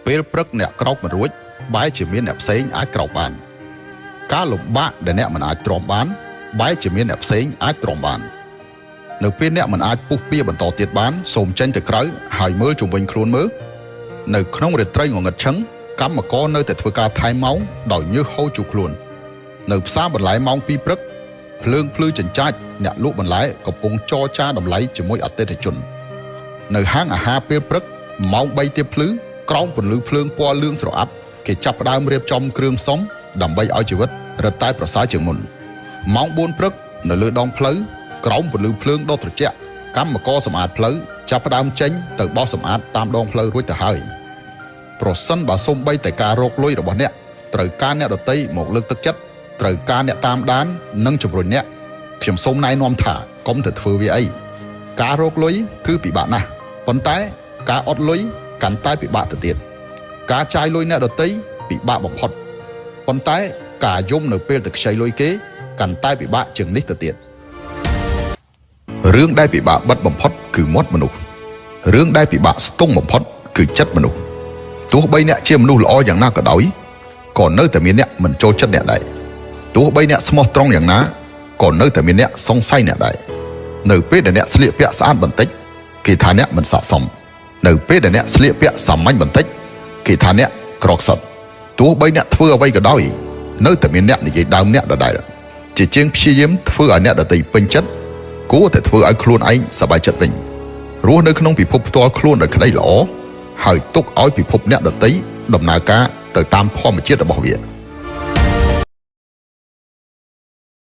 ពេលព្រឹកអ្នកក្រោកមិនរួចបែរជាមានអ្នកផ្សេងអាចក្រោកបាន ការលំបាកដែលអ្នកមិនអាចទ្រាំបាន បែរជាមានអ្នកផ្សេងអាចទ្រាំបាន នៅពេលអ្នកមិនអាចពុះពៀបន្តទៀតបានសូមចេញទៅក្រៅហើយមើលជុំវិញខ្លួនមើលនៅក្នុងរាត្រីងងឹតឈឹងកម្មករនៅតែធ្វើការថែមម៉ោងដោយញើសហូរជូរខ្លួន នៅផ្សារបន្លែម៉ោង2ព្រឹកភ្លើងភ្លឺចិញ្ចាចអ្នកលក់បន្លែកំពុងចរចាតម្លៃជាមួយអតិថិជន នៅហាងអាហារពេលព្រឹកម៉ោង3ទៀបភ្លឺក្រោមពន្លឺភ្លើងពណ៌លឿងស្រអាប់គេចាប់ផ្ដើមរៀបចំគ្រឿងផ្សំដើម្បីឲ្យជីវិតរឹតតែប្រសើរជាងមុនម៉ោង4ព្រឹកនៅលើដងផ្លូវក្រោមពន្លឺភ្លើងដ៏ត្រជាក់កម្មករសម្អាតផ្លូវចាប់ផ្ដើមចេញទៅបោសសម្អាតតាមដងផ្លូវរួចទៅហើយប្រសិនបើសូម្បីតែការរកលុយរបស់អ្នកត្រូវការអ្នកដទៃមកលើកទឹកចិត្តត្រូវការអ្នកតាមដាននិងជំរុញអ្នកខ្ញុំសូមណែនាំថាកុំទៅធ្វើវាអី ការរកលុយគឺពិបាកណាស់ប៉ុន្តែការអត់លុយកាន់តែពិបាកទៅទៀតការចាយលុយអ្នកដទៃពិបាកបំផុតប៉ុន្តែការយំនៅពេលទៅខ្ចីលុយគេកាន់តែពិបាកជាងនេះទៅទៀតរឿងដែលពិបាកបិទបំផុតគឺមាត់មនុស្សរឿងដែលពិបាកស្ទង់បំផុតគឺចិត្តមនុស្សទោះបីអ្នកជាមនុស្សល្អយ៉ាងណាក៏ដោយក៏នៅតែមានអ្នកមិនចូលចិត្តអ្នកដែរទោះបីអ្នកស្មោះត្រង់យ៉ាងណាក៏នៅតែមានអ្នកសង្ស័យអ្នកដែរ នៅពេលដែលអ្នកស្លៀកពាក់ស្អាតបន្តិចគេថាអ្នកមិនស័ក្តិសមនៅពេលដែលអ្នកស្លៀកពាក់សាមញ្ញបន្តិចគេថាអ្នកក្រខ្សត់ទោះបីអ្នកធ្វើអ្វីក៏ដោយនៅតែមានអ្នកនិយាយដើមអ្នកដដែលជាជាងព្យាយាមធ្វើឲ្យអ្នកដទៃពេញចិត្តគួរតែធ្វើឲ្យខ្លួនឯងសប្បាយចិត្តវិញរស់នៅក្នុងពិភពផ្ទាល់ខ្លួនដោយក្តីល្អហើយទុកឲ្យពិភពអ្នកដទៃដំណើរការទៅតាមធម្មជាតិរបស់វា។